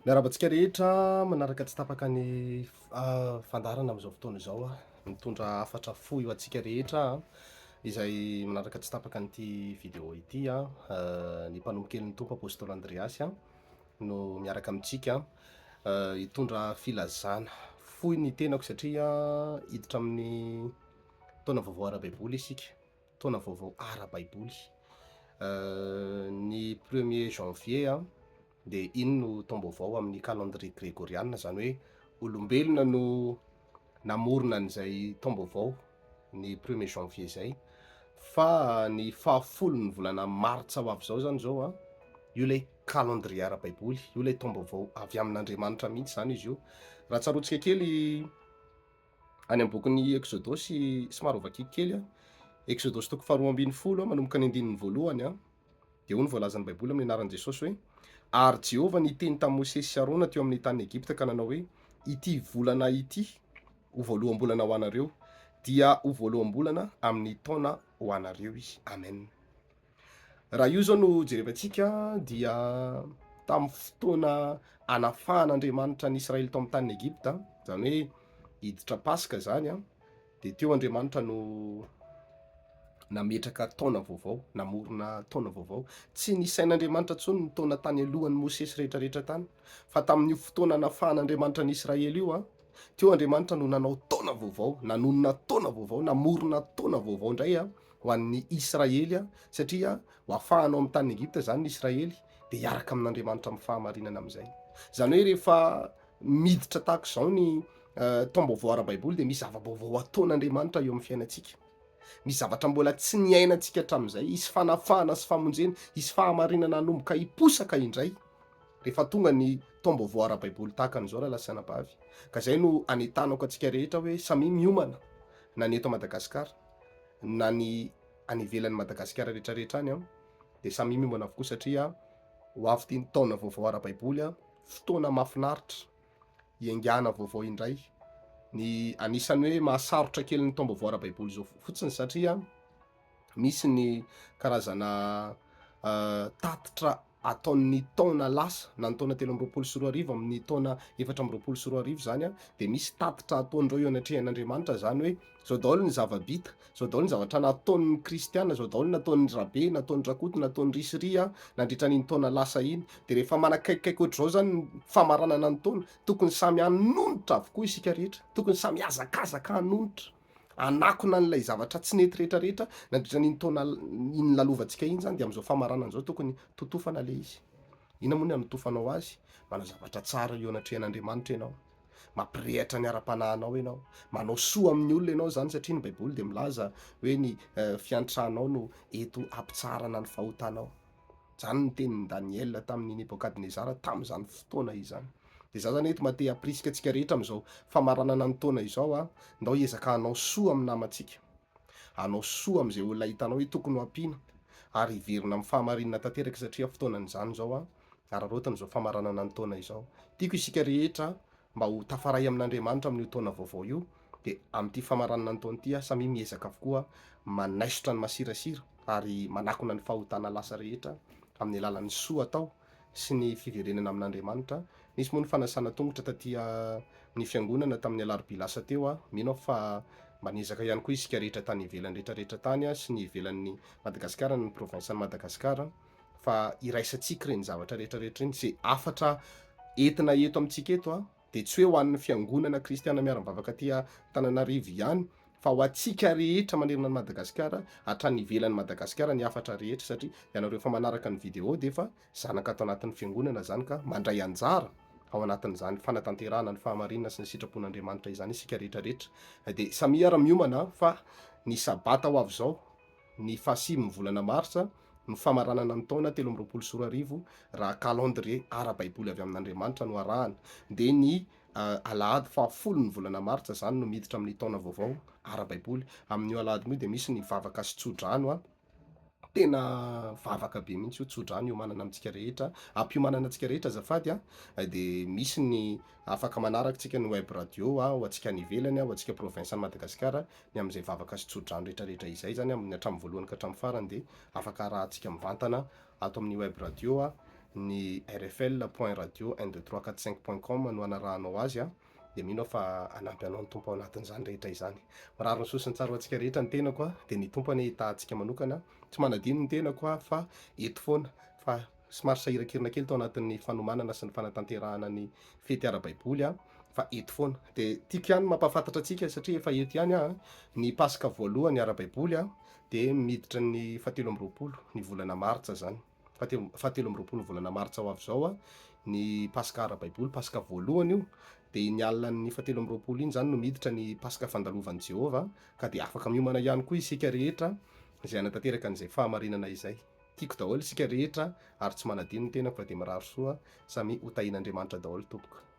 Miarahaba antsika rehetra manaraka tsy tapaka ny fandaharana amin'izao fotoana izao aho. Mitondra hafatra fohy ho antsika rehetra aho izay manaraka tsy tapaka an'ity vidéo ity aho. Ny mpanompo kelin'ny Tompo Apostoly Andreasy no miaraka amintsika hitondra filazana. Fohy ny tenako satria hiditra amin'ny taona vaovao ara-baiboly isika. Taona vaovao ara-baiboly. Ny premier janvier dia iny no taom-baovao amin'ny calendrier gregoriana, izany hoe olombelona no namorona an'izay taom-baovao ny premier janvier izay, fa ny fahafolon'ny volana martsa ho avy izao izany izao an, io ilay calendrier ara-baiboly, io ilay taom-baovao avy amin'Andriamanitra mihitsy izany izy io. Raha tsaroantsika kely any amin'ny bokin'ny Eksodosy, somary hovakiko kely an, Eksodosy toko faharoa ambin'ny folo manomboka ny andininy voalohany an, Dia hoy ny voalazan'ny Baiboly amin'ny anaran'i Jesosy hoe, Ary Jehovah niteny tamin'i Mosesy sy Arona teo amin'ny tanin'i Egypta ka nanao hoe, Ity volana ity ho voaloham-bolana ho anareo, dia ho voaloham-bolana amin'ny taona ho anareo izy. Amen. Raha io izao no jerevantsika dia tamin'ny fotoana anafahan'Andriamanitra ny Israely tao amin'ny tanin'i Egypta, izany hoe hiditra Paska izany an, Dia teo Andriamanitra no nametraka taona vaovao, namorona taona vaovao. Tsy nisain'Andriamanitra intsony ny taona tany alohan'i Mosesy rehetrarehetra tany, fa tamin'io fotoana nafahan'Andriamanitra ny Israely io, teo Andriamanitra no nanao taona vaovao, nanonona taona vaovao, namorona taona vaovao indray ho an'ny Israely, satria ho afahana ao amin'ny tanin'i Egypta izany ny Israely, dia hiaraka amin'Andriamanitra amin'ny fahamarinana amin'izay. Izany hoe rehefa miditra tahaka izao ny taom-baovao ara-baiboly dia misy zava-baovao ataon'Andriamanitra eo amin'ny fiainantsika. Misy zavatra mbola tsy niainantsika hatramin'izay, hisy fanafahana sy famonjena, hisy fahamarinana hanomboka hiposaka indray rehefa tonga ny taom-baovao ara-baiboly tahaka an'izao rahalahy sy anabavy. Ka izay no anentanako antsika rehetra hoe samia miomana na ny eto Madagasikara na ny any ivelan'i Madagasikara rehetrarehetra any an, dia samia miomana avokoa satria ho avy ity ny taona vaovao ara-baiboly an, fotoana mahafinaritra hiaingàna vaovao indray. Ny anisan'ny hoe mahasarotra kely ny taom-baovao ara-baiboly izao fotsiny satria misy ny karazana tatitra ataon'ny taona lasa na ny taona 2023 amin'ny taona 2024 izany an, dia misy tatitra ataon'ireo eo anatrehan'Andriamanitra izany hoe Zao daholo ny zava-bita, zao daholo ny zavatra nataon'ny kristiana, zao daholo ny nataon'i Rabe, nataon'i Rakoto, nataon'i Risry a, nandritra an'iny taona lasa iny. Dia rehefa manakaikikaiky ohatr'izao zany ny famaranana ny taona, tokony samy hanonitra avokoa isika rehetra, tokony samy hihazakazaka hanonitra, hanakona an'ilay zavatra tsy nety rehetra rehetra nandritra an'iny taona iny lalovantsika iny zany, dia amin'izao famaranana izao tokony totofana le izy. Inona moa ny hanotofanao azy? Manao zavatra tsara eo anatrehan'Andriamanitra ianao. Mampirehatra ny ara-panahinao ianao, manao soa amin'ny olona ianao izany satria ny baiboly dia milaza hoe ny fiantranao no eto hampitsaharana ny fahotanao. Izany ny tenin'i Daniela tamin'i Nebokadnezara tamin'izany fotoana izany. Dia za zany eto mba te hampirisika antsika rehetra amin'izao famaranana ny taona izao a, ndao hiezaka hanao soa amin'ny namantsika, hanao soa amin'izay olona hitanao hoe tokony ho ampiana ary hiverina amin'ny fahamarinana tanteraka satria fotoanan'izany izao a. Araraotina izao famaranana ny taona izao. Tiako isika rehetra mba ho tafaray amin'Andriamanitra amin'io taona vaovao io, dia amin'ity famaranana ny taona ity aho samia miezaka avokoa manaisotra ny masirasira ary manakona ny fahotana lasa rehetra amin'ny alalan'ny soa atao sy ny fiverenana amin'Andriamanitra. Nisy moa ny fanasana tongotra taty amin'ny fiangonana tamin'ny alarobia lasa teo, mino aho fa mba niezaka ihany koa isika rehetra tany ivelany rehetra rehetra tany sy ny ivelan'ny Madagasikara ny province an'i Madagasikara. fa iraisantsika ireny zavatra rehetra rehetra ireny, izay hafatra entina eto amintsika eto an, dia tsy hoe ho an'ny fiangonana kristiana miara-mivavaka aty Antananarivo ihany fa ho antsika rehetra manerana an'i Madagasikara, hatrany ivelan'i Madagasikara ny hafatra rehetra satria ianareo efa manaraka ny vidéo dia efa zanaka ato anatin'ny fiangonana izany ka mandray anjara ao anatin'izany fanatanterahana ny fahamarinana sy ny sitrapon'Andriamanitra izany isika rehetra rehetra dia samia ary miomana fa ny sabata ho avy izao ny fahasivy ny volana marsa no famaranana ny taona 2023 raha calendrier ara-baiboly avy amin'Andriamanitra no arahana, dia ny alahady fahafolo ny volana martsa izany no miditra amin'ny taona vaovao ara-baiboly. Amin'io alahady io dia misy ny vavaka sy tsodrano, tena vavaka be mihitsy io tsodrano iomanana amintsika rehetra, ampiomanana antsika rehetra azafady a, dia misy ny afaka manaraka tsika ny web radio ho antsika any ivelany, ho antsika province an'i Madagasikara, ny amin'izay vavaka sy tso-drano rehetra rehetra izay izany amin'ny hatramin'ny voalohany ka hatramin'ny farany dia afaka arahantsika mivantana ato amin'ny web radio. Ny rfl point radio un deux trois quatre cinq point com no anarahanao azy a, dia mino aho fa hanampy anao ny Tompo ao anatin'izany rehetra izany. Mirary ny soa sy ny tsara ho antsika rehetra ny tenako a, dia ny Tompo anie hitaha antsika manokana. Tsy manadino ny tenako aho fa eto foana fa somary sahirankirina kely tao anatin'ny fanomanana sy ny fanatanterahana ny fety ara-baiboly aho fa eto foana. Dia tiako ihany ny mampahafantatra antsika satria efa eto ihany aho, ny Paska voalohany ara-baiboly a, dia miditra ny fahatelo amby 20 ny volana martsa izany. Fahatelo 23 volana martsa ho avy izao ny Paska ara-baiboly, Paska voalohany io, dia iny alin'ny fahatelo 22 iny izany no miditra ny Paska fandalovan'i Jehovah, ka dia afaka miomana ihany koa isika rehetra izay hanatanteraka an'izay fahamarinana izay. Tiako daholo isika rehetra ary tsy manadino ny tenako fa dia mirary soa, samia ho tahian'Andriamanitra daholo tompoko.